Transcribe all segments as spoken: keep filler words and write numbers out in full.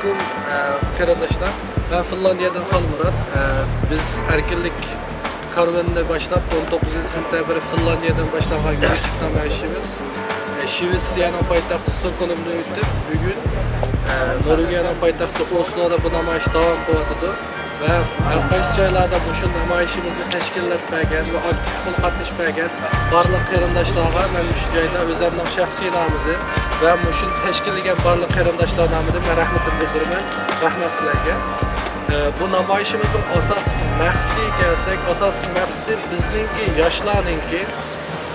ئەلەيكۇم، ئە، قېرىنداشلار. مەن فىنلاندىيەدىن خالمۇرات. ئە، بىز ئەركىنلىك كارۋىنىنى باشلاپ، ئون توققۇزىنچى سېنتەبىر فىنلاندىيەدىن باشلانغان يۈرۈشلۈك نامايىشىمىز، ئە، شىۋېتسىيەنىڭ پايتەختى ستوكھولمدىن ئۆتۈپ، بۈگۈن، ئە، نورۋېگىيەنىڭ پايتەختى ئوسلودا بۇ نامايىش داۋام قىلىۋاتىدۇ. ۋە ھەر قايسى جايلاردا مۇشۇ نامايىشىمىزنى تەشكىللەپ بەرگەن ۋە ئاكتىپ قول قاتنىشىپ بەرگەن بارلىق قېرىنداشلارغا مەن مۇشۇ جايدا ئۆزەمنىڭ شەخسىي نامىدىن ۋە مۇشۇنى تەشكىللىگەن بارلىق قېرىنداشلار نامىدىن مەن رەھمىتىمنى بىلدۈرىمەن. رەھمەت سىلەرگە. ئە، بۇ نامايىشىمىزنىڭ ئاساسلىق مەقسىتىگە كەلسەك، ئاساسلىق مەقسىتى بىزنىڭكى ياشلارنىڭكى،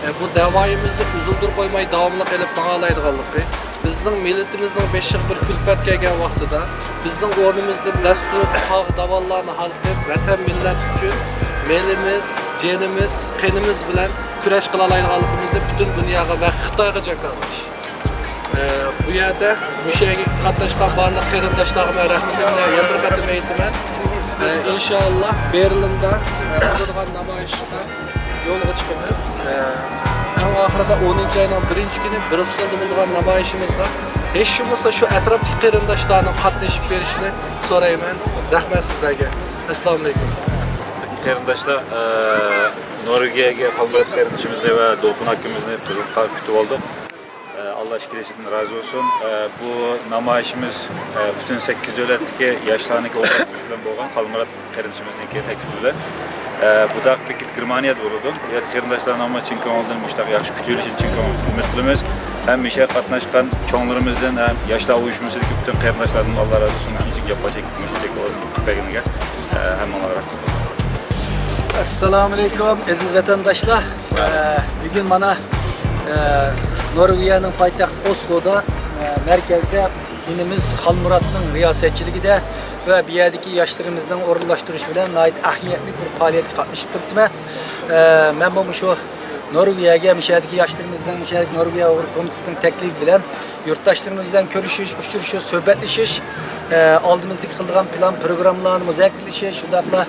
ئە، بۇ دەۋايىمىزنى ئۈزۈلدۈر قويماي داۋاملىق ئېلىپ ماڭالايدىغانلىقى، بىزنىڭ مىللىتىمىزنىڭ بېشىغا بىر كۈلپەت كەلگەن ۋاقتىدا، بىزنىڭ ئورنىمىزدىن دەستۇرۇپ قاغا داۋانلارنى ھالقىپ، ۋەتەن مىللەت ئۈچۈن مېلىمىز، جېنىمىز، قېنىمىز بىلەن كۈرەش قىلالايدىغانلىقىمىزنى پۈتۈن دۇنياغا ۋە خىتايغا جاكارلاش. ئە، بۇ يەردە مۇشۇ يەرگە قاتناشقان بارلىق قېرىنداشلارغا مەن رەھمىتىمنى يەنە بىر قېتىم ئېيتىمەن. ئە، ئىنشائاللا، بېرلىندا، ئە، بولىدىغان نامايىشقا يولغا چىقىمىز. ئە، ئەڭ ئاخىرىدا ئونىنچى ئاينىڭ بىرىنچى كۈنى بريۇسسېلدا بولىدىغان نامايىشىمىزغا ھېچ بولمىسا شۇ ئەتراپتىكى قېرىنداشلارنىڭ قاتنىشىپ بېرىشىنى سورايمەن. رەھمەت سىزلەرگە. ئەسسالامۇئەلەيكۇم. قېرىنداشلار، ئە، نورۋېگىيەگە خالمۇرات قېرىندىشىمىزنى ۋە دولقۇن ئاكىمىزنى قىزغىن كۈتۈپ ئالدۇق. ئە، ئاللا ئىككىلىسىدىن رازى بولسۇن. ئە، بۇ نامايىشىمىز، ئە، پۈتۈن سەككىز دۆلەتتىكى ياشلارنىڭكى ئورۇنلاشتۇرۇشى بىلەن بولغان خالمۇرات قېرىندىشىمىزنىڭكى تەكلىپى بىلەن. ئە، بۇ داق بېكىت گېرمانىيەدە بولىدۇ. بۇ يەردە قېرىنداشلارنىڭ چىن كۆڭلىدىن مۇشۇنداق ياخشى كۈتۈۋېلىشىنى چىن كۆڭلىدىن ئۈمىد قىلىمىز. ھەم مۇشۇ يەرگە قاتناشقان چوڭلىرىمىزدىن ھەم ياشلار ئۇيۇشمىسىدىكى پۈتۈن قېرىنداشلاردىن ئاللا رازى بولسۇن. مۇشۇنچىلىك جاپا چېكىپ، مۇشۇنچىلىك بەرگىنىگە، ئە، ھەممىڭلارغا رەھمەت. ئەسسالامۇئەلەيكۇم، ئەزىز ۋەتەنداشلار. ئە، بۈگۈن مانا، ئە، نورۋېگىيەنىڭ پايتەختى ئوسلودا، ئە، مەركەزدە ئىنىمىز خالمۇراتنىڭ رىياسەتچىلىكىدە ۋە بۇ يەردىكى ياشلىرىمىزنىڭ ئورۇنلاشتۇرۇشى بىلەن ناھايىتى ئەھمىيەتلىك بىر پائالىيەتكە قاتنىشىپ تۇرۇپتىمەن. ئە، مەنمۇ مۇشۇ نورۋېگىيەگە، مۇشۇ يەردىكى ياشلىرىمىزنىڭ، مۇشۇ يەردىكى نورۋېگىيە ئۇيغۇر كومىتېتىنىڭ تەكلىپى بىلەن يۇرتداشلىرىمىز بىلەن كۆرۈشۈش، ئۇچرىشىش، سۆھبەتلىشىش، ئە، ئالدىمىزدىكى قىلىدىغان پىلان پروگراممىلارنى مۇزاكىرىلىشىش، شۇنداقلا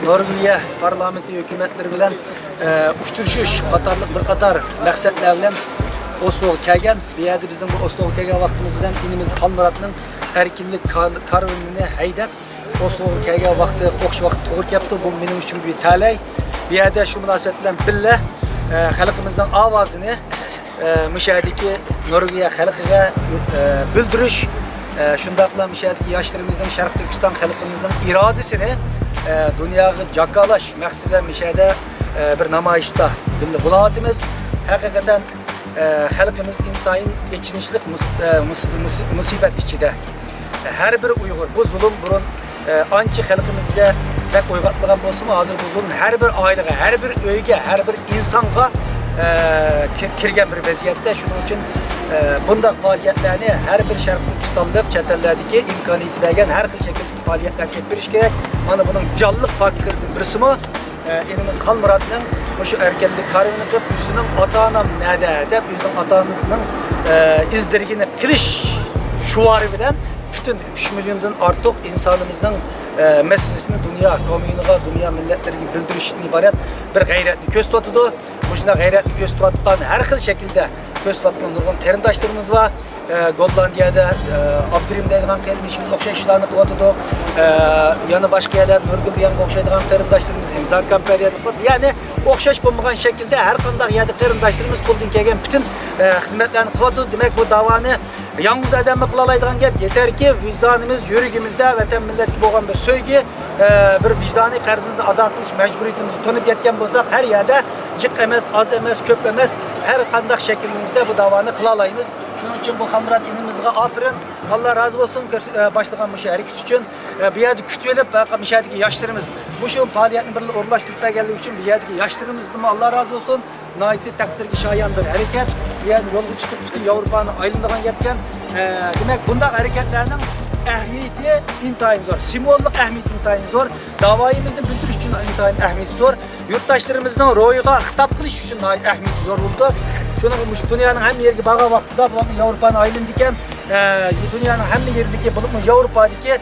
نورۋېگىيە پارلامېنتى ھۆكۈمەتلىرى بىلەن، ئە، ئۇچرىشىش قاتارلىق بىر قاتار مەقسەتلەر بىلەن ئوسلوغا كەلگەن. بۇ يەردە بىزنىڭ بۇ ئوسلوغا كەلگەن ۋاقتىمىز بىلەن ئىنىمىز خالمۇراتنىڭ ئەركىنلىك كار-، كارۋىنىنى ھەيدەپ، ئوسلوغا كەلگەن ۋاقتى ئوخشاش ۋاقىت توغرا كەپتۇ. بۇ مېنىڭ ئۈچۈن بىر تەلەي. بۇ يەردە شۇ مۇناسىۋەت بىلەن بىللە، ئە، خەلقىمىزنىڭ ئاۋازىنى، ئە، مۇشۇ يەردىكى نورۋېگىيە خەلقىگە، ئە، بىلدۈرۈش، ئە، شۇنداقلا مۇشۇ يەردىكى ياشلىرىمىزنىڭ، شەرقىي تۈركىستان خەلقىمىزنىڭ ئىرادىسىنى، ئە، دۇنياغا جاكارلاش مەقسىتى بىلەن مۇشۇ يەردە، ئە، بىر نامايىشتا بىللە بولۇۋاتىمىز. ھەقىقەتەن، ئە، خەلقىمىز ئىنتايىن ئېچىنىشلىق مۇس-، ئە، مۇس-، مۇس-، مۇسىبەت ئىچىدە. ھەر بىر ئۇيغۇر، بۇ زۇلۇم بۇرۇن، ئە، ئانچە خەلقىمىزگە بەك ئويغاتمىغان بولسىمۇ، ھازىر بۇ زۇلۇم ھەر بىر ئائىلىگە، ھەر بىر ئۆيگە، ھەر بىر ئىنسانغا، ئە، كىر-، كىرگەن بىر ۋەزىيەتتە. شۇنىڭ ئۈچۈن، ئە، بۇنداق پائالىيەتلەرنى ھەر بىر شەرقىي تۈركىستانلىق، چەت ئەللەردىكى ئىمكانىيىتى بەرگەن ھەر خىل شەكىلدىكى پائالىيەتلەرگە ئېلىپ بېرىش كېرەك. مانا بۇنىڭ جانلىق پاكىتلىرىدىن بىرسىمۇ، ئە، ئىنىمىز خالمۇراتنىڭ مۇشۇ ئەركىنلىك كارۋىنى قىلىپ، ئۆزىنىڭ «ئاتا-ئانام نەدە؟» دەپ، ئۆزىنىڭ ئاتا-ئانىسىنىڭ، ئە، ئىز دېرىكىنى قىلىش شوئارى بىلەن پۈتۈن ئۈچ مىليوندىن ئارتۇق ئىنسانىمىزنىڭ، ئە، مەسىلىسىنى دۇنيا كوممۇنىغا، دۇنيا مىللەتلىرىگە بىلدۈرۈشتىن ئىبارەت بىر غەيرەتنى كۆرسىتىۋاتىدۇ. مۇشۇنداق غەيرەتنى كۆرسىتىۋاتقان، ھەر خىل شەكىلدە كۆرسىتىۋاتقان نۇرغۇن قېرىنداشلىرىمىز بار. ئە، گوللاندىيەدە، ئە، ئابدۇرېھىم دەيدىغان قېرىندىشىمىز ئوخشاش ئىشلارنى قىلىۋاتىدۇ. ئە، يەنە باشقا يەرلەردە نۇرگۈل دېگەنگە ئوخشايدىغان قېرىنداشلىرىمىز، ئىمزا كامپانىيەلىرىنى قىلىۋاتىدۇ. يەنى ئوخشاش بولمىغان شەكىلدە ھەر قانداق يەردە قېرىنداشلىرىمىز قولىدىن كەلگەن پۈتۈن، ئە، خىزمەتلەرنى قىلىۋاتىدۇ. دېمەك، بۇ داۋانى يالغۇز ئادەممۇ قىلالايدىغان گەپ. يېتەركى، ۋىجدانىمىز، يۈرىكىمىزدە ۋەتەن مىللەتكە بولغان بىر سۆيگۈ، ئە، بىر ۋىجدانىي قەرزىمىزنى ئادا قىلىش مەجبۇرىيىتىمىزنى تونۇپ يەتكەن بولساق، ھەر يەردە جىق ئەمەس، ئاز ئەمەس، كۆپ ئەمەس، ھەر قانداق شەكلىمىزدە بۇ داۋانى قىلالايمىز. شۇنىڭ ئۈچۈن بۇ خالمۇرات ئىنىمىزغا ئاپىرىن، ئاللا رازى بولسۇن، كۆرس-، ئە، باشلىغان مۇشۇ ھەرىكىتى ئۈچۈن. ئە، بۇ يەردە كۈتۈۋېلىپ، ئە، مۇشۇ يەردىكى ياشلىرىمىز مۇشۇ پائالىيەتنى بىرلا ئورۇنلاشتۇرۇپ بەرگەنلىكى ئۈچۈن بۇ يەردىكى ياشلىرىمىزدىنمۇ ئاللا رازى بولسۇن. ناھايىتى تەقدىرگە شايان بىر ھەرىكەت. بۇ يەردىن يولغا چىقىپ، پۈتۈن ياۋروپانى ئايلىنىدىغان گەپكەن. ئە، دېمەك، بۇنداق ھەرىكەتلەرنىڭ ئەھمىيىتى ئىنتايىن زور، سىمۋوللۇق ئەھمىيىتى ئىنتايىن زور، داۋايىمىزنى بىلدۈرۈش ئۈچۈن ئىنتايىن ئەھمىيىتى زور، يۇرتداشلىرىمىزنىڭ روھىغا خىتاب قىلىش ئۈچۈن ناھايىتى ئەھمىيىتى زور بولىدۇ. شۇنىڭغا مۇشۇ دۇنيانىڭ ھەممە يېرىگە بارغان ۋاقتىدا، بولۇپمۇ ياۋروپانى ئايلىنىدىكەن. ئە، دۇنيانىڭ ھەممە يېرىدىكى، بولۇپمۇ ياۋروپادىكى،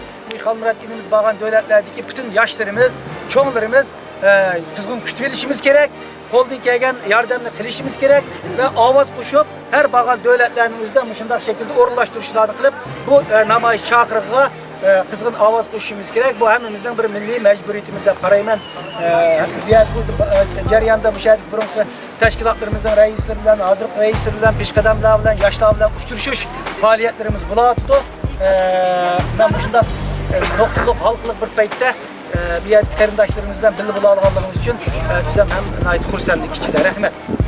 خالمۇرات ئىنىمىز بارغان دۆلەتلەردىكى پۈتۈن ياشلىرىمىز، چوڭلىرىمىز، ئە، قىزغىن كۈتۈۋېلىشىمىز كېرەك. قولدىن كەلگەن ياردەمنى قىلىشىمىز كېرەك ۋە ئاۋاز قوشۇپ، ھەر بارغان دۆلەتلەرنىڭ ئۆزىدە مۇشۇنداق شەكىلدە ئورۇنلاشتۇرۇشلارنى قىلىپ، بۇ، ئە، نامايىش چاقىرىقىغا، ئە، قىزغىن ئاۋاز قوشۇشىمىز كېرەك. بۇ ھەممىمىزنىڭ بىر مىللىي مەجبۇرىيىتىمىز دەپ قارايمەن. ئە، بۇ يەر، بۇ، ئە، جەرياندا مۇشۇ يەردىكى بۇرۇنقى تەشكىلاتلىرىمىزنىڭ رەئىسلىرى بىلەن، ھازىرقى رەئىسلىرى بىلەن، پېشقەدەملەر بىلەن، ياشلار بىلەن ئۇچرىشىش پائالىيەتلىرىمىز بولۇۋاتىدۇ. ئە، مەن مۇشۇنداق، ئە، نۇقتىلىق، ھالقىلىق بىر پەيتتە، ئە، بۇ يەردىكى قېرىنداشلىرىمىز بىلەن بىللە بولالايدىغانلىقىمىز ئۈچۈن، ئە، بىز ھەم، ھەم ناھايىتى خۇرسەنلىك ئىچىدە. رەھمەت.